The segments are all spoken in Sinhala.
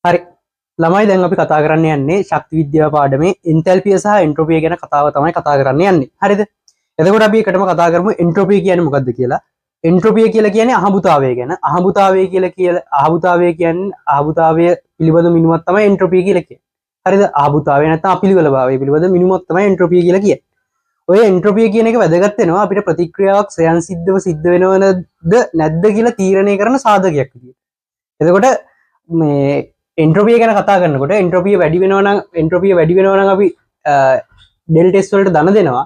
හරි ළමයි, දැන් අපි කතා කරන්න යන්නේ ශක්ති විද්‍යාව පාඩමේ එන්තැල්පිය සහ එන්ට්‍රොපිය ගැන කතාව තමයි කතා කරන්න යන්නේ. හරිද? එතකොට අපි එකටම කතා කරමු එන්ට්‍රොපිය කියන්නේ මොකද්ද කියලා. එන්ට්‍රොපිය කියලා කියන්නේ අහඹුතාවය ගැන. අහඹුතාවය කියලා කියලා අහඹුතාවය කියන්නේ අහඹුතාවය පිළිබඳ මිනුමක් තමයි එන්ට්‍රොපිය කියලා කියන්නේ. හරිද? අහඹුතාවය නැත්නම් අපිළිවෙලභාවය පිළිබඳ මිනුමක් තමයි එන්ට්‍රොපිය කියලා කියන්නේ. ඔය එන්ට්‍රොපිය කියන එක වැදගත් වෙනවා අපිට ප්‍රතික්‍රියාවක් ස්වයං සිද්ධව සිද්ධ වෙනවද නැද්ද කියලා තීරණය කරන සාධකයක් විදියට. එතකොට මේ එන්ට්‍රොපිය ගැන කතා කරනකොට එන්ට්‍රොපිය වැඩි වෙනවා නම්, එන්ට්‍රොපිය වැඩි වෙනවා නම් අපි ඩෙල්ටා එස් වලට ධන දෙනවා.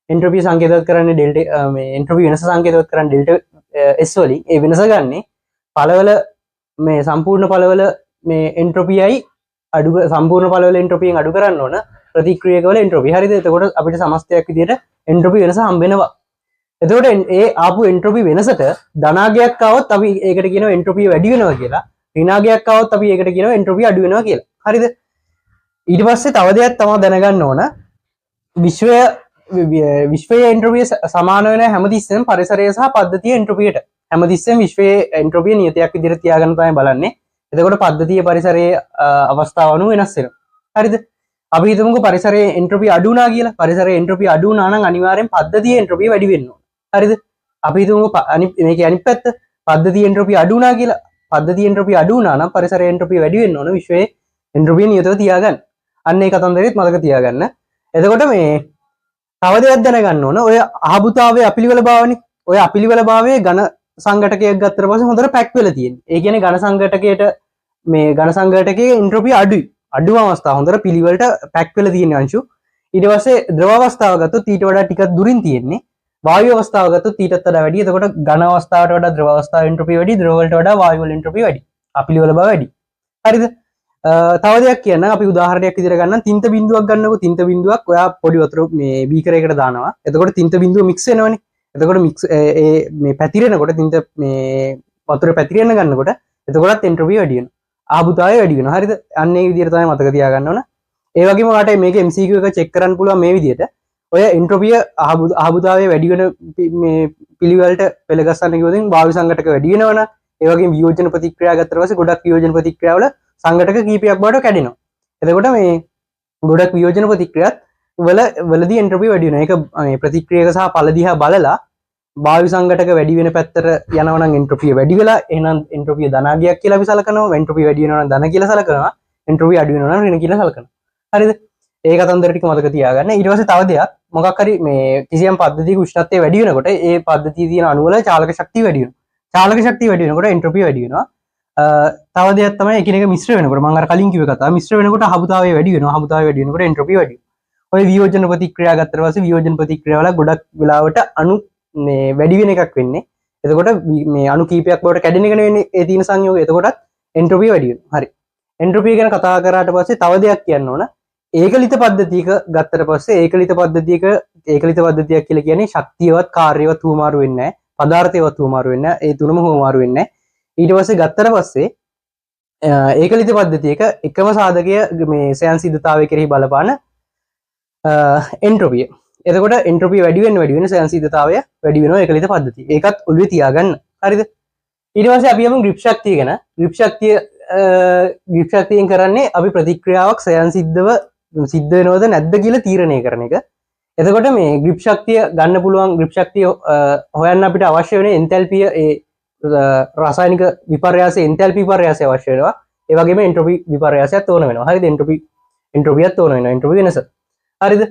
එන්ට්‍රොපිය සංකේතවත් කරන්නේ ඩෙල්ටා, මේ එන්ට්‍රොපි වෙනස සංකේතවත් කරන්නේ ඩෙල්ටා එස් වලින්. ඒ වෙනස ගන්නේ පළවල මේ සම්පූර්ණ පළවල මේ එන්ට්‍රොපියයි අඩු, සම්පූර්ණ පළවල එන්ට්‍රොපියෙන් අඩු කරන්න ඕන ප්‍රතික්‍රියකවල එන්ට්‍රොපි. හරිද? එතකොට අපිට සමස්තයක් විදියට එන්ට්‍රොපි වෙනස හම්බ වෙනවා. එතකොට ඒ ආපු එන්ට්‍රොපි වෙනසට ධනාගයක් ආවොත් අපි ඒකට කියනවා එන්ට්‍රොපිය වැඩි වෙනවා කියලා. ඍණාගයක් ආවොත් අපි ඒකට කියනවා එන්ට්‍රොපිය අඩු වෙනවා කියලා. හරිද? ඊට පස්සේ තව දෙයක් තමයි දැනගන්න ඕන. විශ්වයේ එන්ට්‍රොපිය සමාන වෙන හැමතිස්සෙම පරිසරය සහ පද්ධතියේ එන්ට්‍රොපියට. හැමතිස්සෙම විශ්වයේ එන්ට්‍රොපිය නියතයක් විදිහට තියාගන්න තමයි බලන්නේ. එතකොට පද්ධතියේ පරිසරයේ අවස්ථාව අනුව වෙනස් වෙනවා. හරිද? අපි හිතමුකෝ පරිසරයේ එන්ට්‍රොපිය අඩු වුණා කියලා. පරිසරයේ එන්ට්‍රොපිය අඩු වුණා නම් අනිවාර්යෙන් පද්ධතියේ එන්ට්‍රොපිය වැඩි වෙන්න ඕන. හරිද? අපි හිතමුකෝ අනිත් මේකේ අනිත් පැත්ත, පද්ධතියේ එන්ට්‍රොපිය අඩු වුණා කියලා. පද්ධතියේ එන්ට්‍රොපිය අඩු වුණා නම් පරිසරයේ එන්ට්‍රොපිය වැඩි වෙන්න ඕන විශ්වයේ එන්ට්‍රොපිය නියතව තියාගන්න. අන්න ඒ කතන්දරෙත් මතක තියාගන්න. එතකොට මේ තව දෙයක් දැනගන්න ඕන. ඔය අහඹුතාවයේ අපිළිවෙලභාවනේ. ඔය අපිළිවෙලභාවයේ ඝන සංඝටකයක් ගත්තට පස්සේ හොඳට පැක් වෙලා තියෙන්නේ. ඒ කියන්නේ ඝන සංඝටකයට මේ ඝන සංඝටකයේ එන්ට්‍රොපිය අඩුයි. අඩුම අවස්ථාව හොඳට පිළිවෙලට පැක් වෙලා තියෙන අංශු. ඊට පස්සේ ද්‍රව අවස්ථාව ගත්තොත් ඊට වඩා ටිකක් දුරින් තියෙන්නේ. වායු අවස්ථාව ගත්තොත් ඊටත් වඩා වැඩි. එතකොට ඝන අවස්ථාවට වඩා ද්‍රව අවස්ථාව එන්ට්‍රොපිය වැඩි, ද්‍රව වලට වඩා වායු වල එන්ට්‍රොපිය වැඩි. අපිළිවෙල බව වැඩි. හරිද? තව දෙයක් කියන්න, අපි උදාහරණයක් විදිහට ගන්නම්. තින්ත බිඳුවක් ගන්නකො. තින්ත බිඳුවක් ඔයා පොඩි වතුර මේ බීකරයකට දානවා. එතකොට තින්ත බිඳුව මික්ස් වෙනවනේ. එතකොට මික්ස් ඒ මේ පැතිරෙනකොට තින්ත මේ වතුර පැතිරෙන්න ගන්නකොට එතකොටත් එන්ට්‍රොපිය වැඩි වෙනවා. ආහබුතාවය වැඩි වෙනවා. හරිද? අන්න ඒ විදිහට තමයි මතක තියාගන්න ඕන. ඒ වගේම ඔයාලට මේක MCQ එක චෙක් කරන්න පුළුවන් මේ විදිහට. ඔය එන්ට්‍රොපිය ආහබුතාවය වැඩි වෙන මේ පිළිවෙලට පෙළ ගස්සන්න කිව්වොත් වායු සංඝටක වැඩි වෙනවනම්, ඒ වගේම වියෝජන ප්‍රතික්‍රියා ගත්තට පස්සේ ගොඩක් වියෝජන ප්‍රතික්‍රියාවල සංඝටක කීපයක් බවට කැඩෙනවා. එතකොට මේ ගොඩක් වියෝජන ප්‍රතික්‍රියාත් වලදී එන්ට්‍රොපි වැඩි වෙනවා. ඒක මේ ප්‍රතික්‍රියක සහ ඵල දිහා බලලා වායු සංඝටක වැඩි වෙන පැත්තට යනවා නම් එන්ට්‍රොපිය වැඩි වෙලා, එහෙනම් එන්ට්‍රොපිය ධනාගයක් කියලා අපි සලකනවා. එන්ට්‍රොපිය වැඩි වෙනවා නම් ධන කියලා සලකනවා. එන්ට්‍රොපිය අඩු වෙනවා නම් ඍණ කියලා සලකනවා. හරිද? ඒ කතන්දර ටික මතක තියාගන්න. ඊට පස්සේ තව දෙයක්, මොකක් හරි මේ කිසියම් පද්ධතියක උෂ්ණත්වය වැඩි වෙනකොට ඒ පද්ධතියේ තියෙන අණු වල චාලක ශක්තිය වැඩි වෙනවා. චාලක ශක්තිය වැඩි වෙනකොට එන්ට්‍රොපිය වැඩි වෙනවා. තව දෙයක් තමයි එකිනෙක මිශ්‍ර වෙනකොට, මම අර කලින් කිව්ව කතාව, මිශ්‍ර වෙනකොට අහඹුතාවය වැඩි වෙනවා. අහඹුතාවය වැඩි වෙනකොට එන්ට්‍රොපිය වැඩි වෙනවා. ඔය වියෝජන ප්‍රතික්‍රියා ගත්තට පස්සේ වියෝජන ප්‍රතික්‍රියාවල ගොඩක් වෙලාවට අණු මේ වැඩි වෙන එකක් වෙන්නේ. එතකොට මේ අණු කීපයක් බවට කැඩෙන එක නෙවෙන්නේ ඒ තියෙන සංයෝගය. එතකොටත් එන්ට්‍රොපිය වැඩි වෙනවා. හරි. එන්ට්‍රොපිය ගැන කතා කරාට පස්සේ තව දෙයක් කියන්න ඕන. ඒකලිත පද්ධතියක ගත්තට පස්සේ ඒකලිත පද්ධතියක, ඒකලිත පද්ධතියක් කියලා කියන්නේ ශක්තියවත් කාර්යවත් හුවමාරු වෙන්නේ නැහැ. පදාර්ථයවත් හුවමාරු වෙන්නේ නැහැ. ඒ තුනම හුවමාරු වෙන්නේ නැහැ. ඊට පස්සේ ගත්තට පස්සේ ඒකලිත පද්ධතියක එකම සාධකය මේ ස්වයං සිද්ධතාවය කෙරෙහි බලපාන එන්ට්‍රොපිය. එතකොට එන්ට්‍රොපිය වැඩි වෙන්න වැඩි වෙන ස්වයං සිද්ධතාවය වැඩි වෙනවා ඒකලිත පද්ධතිය. ඒකත් ඔළුවේ තියාගන්න. හරිද? ඊට පස්සේ අපි යමු ග්‍රිප් ශක්තිය ගැන. ග්‍රිප් ශක්තියෙන් කරන්නේ අපි ප්‍රතික්‍රියාවක් ස්වයං සිද්ධව සිද්ධ වෙනවද නැද්ද කියලා තීරණය කරන එක. එතකොට මේ ග්‍රිප් ශක්තිය ගන්න පුළුවන්. ග්‍රිප් ශක්තිය හොයන්න අපිට අවශ්‍ය වෙන එන්තැල්පිය, ඒ රසායනික විපර්යාසයේ එන්තැල්පි විපර්යාසය අවශ්‍ය වෙනවා. ඒ වගේම එන්ට්‍රොපි විපර්යාසයත් ඕන වෙනවා. හරිද? එන්ට්‍රොපියත් ඕන වෙනවා. එන්ට්‍රොපි වෙනස. හරිද?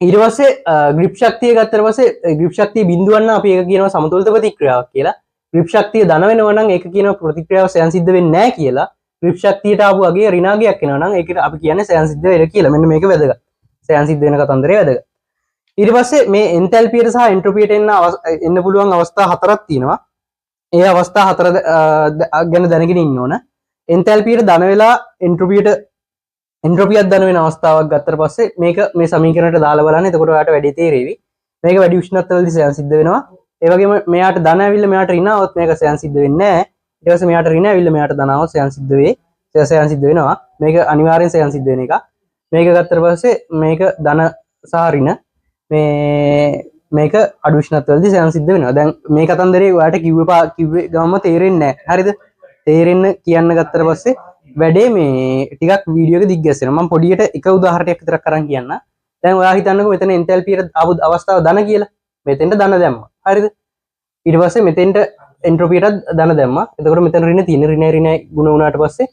ඊට පස්සේ ග්‍රිප් ශක්තිය ගත්තට පස්සේ ග්‍රිප් ශක්තිය බිඳුවක් නම් අපි ඒක කියනවා සමතුලිත ප්‍රතික්‍රියාවක් කියලා. ග්‍රිප් ශක්තිය ධන වෙනවා නම් ඒක කියනවා ප්‍රතික්‍රියාව ස්වයං සිද්ධ වෙන්නේ නැහැ කියලා. ග්‍රිප් ශක්තියට ආපු වගේ ඍණාගයක් එනවා නම් ඒකට අපි කියන්නේ ස්වයං සිද්ධ වෙන කියලා. මෙන්න මේක වැදගත්. ස්වයං සිද්ධ වෙන කතන්දරේ වැදගත්. ඊට පස්සේ මේ එන්තැල්පියට සහ එන්ට්‍රොපියට එන්න පුළුවන් අවස්ථා හතරක් තියෙනවා. ඒ අවස්ථා හතර ගැන දැනගෙන ඉන්න ඕන. එන්තැල්පියට ධන වෙලා එන්ට්‍රොපියක් ධන වෙන අවස්ථාවක් ගත්තට පස්සේ මේක මේ සමීකරණයට දාලා බලන්න. එතකොට ඔයාලට වැඩි තේරෙවි. මේක වැඩි උෂ්ණත්වවලදී ස්වයං සිද්ධ වෙනවා. ඒ වගේම මෙයාට ධන ඇවිල්ලා මෙයාට ඍණ આવොත් මේක ස්වයං සිද්ධ වෙන්නේ නැහැ. ඊට පස්සේ මෙයාට ඍණ ඇවිල්ලා මෙයාට ධන આવොත් ස්වයං සිද්ධ වෙයි. ස්වයං සිද්ධ වෙනවා. මේක අනිවාර්යෙන් ස්වයං සිද්ධ වෙන එකක්. මේක ගත්තට පස්සේ මේක ධන සහ ඍණ මේ මේක අඩු උෂ්ණත්වවලදී ස්වයං සිද්ධ වෙනවා. දැන් මේ කතන්දරේ ඔයාලට කිව්වේ ගමම තේරෙන්නේ නැහැ. හරිද? තේරෙන්න කියන්න ගත්තට පස්සේ වැඩේ මේ ටිකක් වීඩියෝ එක දිග් ගැස්සෙනවා. මම පොඩියට එක උදාහරණයක් විතරක් අරන් කියන්න. දැන් ඔයා හිතන්නකෝ මෙතන එන්තැල්පියට ආපු අවස්ථාව ධන කියලා. මෙතෙන්ට ධන දැම්මා. හරිද? ඊට පස්සේ මෙතෙන්ට එන්ට්‍රොපියටත් ධන දැම්මා. එතකොට මෙතන ඍණ තියෙන ඍණයි ඍණයි ගුණ වුණාට පස්සේ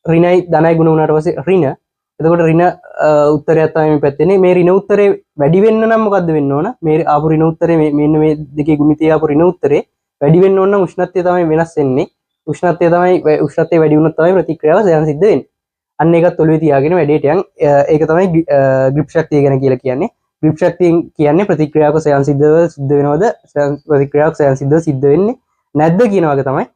ඍණයි ධනයි ගුණ වුණාට පස්සේ ඍණ. එතකොට ඍණ උත්තරයක් තමයි මේ පැත්තේ එන්නේ. මේ ඍණ උත්තරේ වැඩි වෙන්න නම් මොකද්ද වෙන්න ඕන? මේ ආපු ඍණ උත්තරේ මේ මෙන්න මේ දෙකේ ගුණිතය ආපු ඍණ උත්තරේ වැඩි වෙන්න ඕන නම් උෂ්ණත්වය තමයි වෙනස් වෙන්නේ. උෂ්ණත්වය තමයි උෂ්ණත්වය වැඩි වුණොත් තමයි ප්‍රතික්‍රියාව ස්වයං සිද්ධ වෙන්නේ. අන්න ඒකත් ඔළුවේ තියාගෙන වැඩේට යන්. ඒක තමයි ග්‍රිප් ශක්තිය ගැන කියලා කියන්නේ. ග්‍රිප් ශක්තියෙන් කියන්නේ ප්‍රතික්‍රියාවක ස්වයං සිද්ධව සිද්ධ වෙනවද, ප්‍රතික්‍රියාවක් ස්වයං සිද්ධව සිද්ධ වෙන්නේ නැද්ද කියන වගේ තමයි.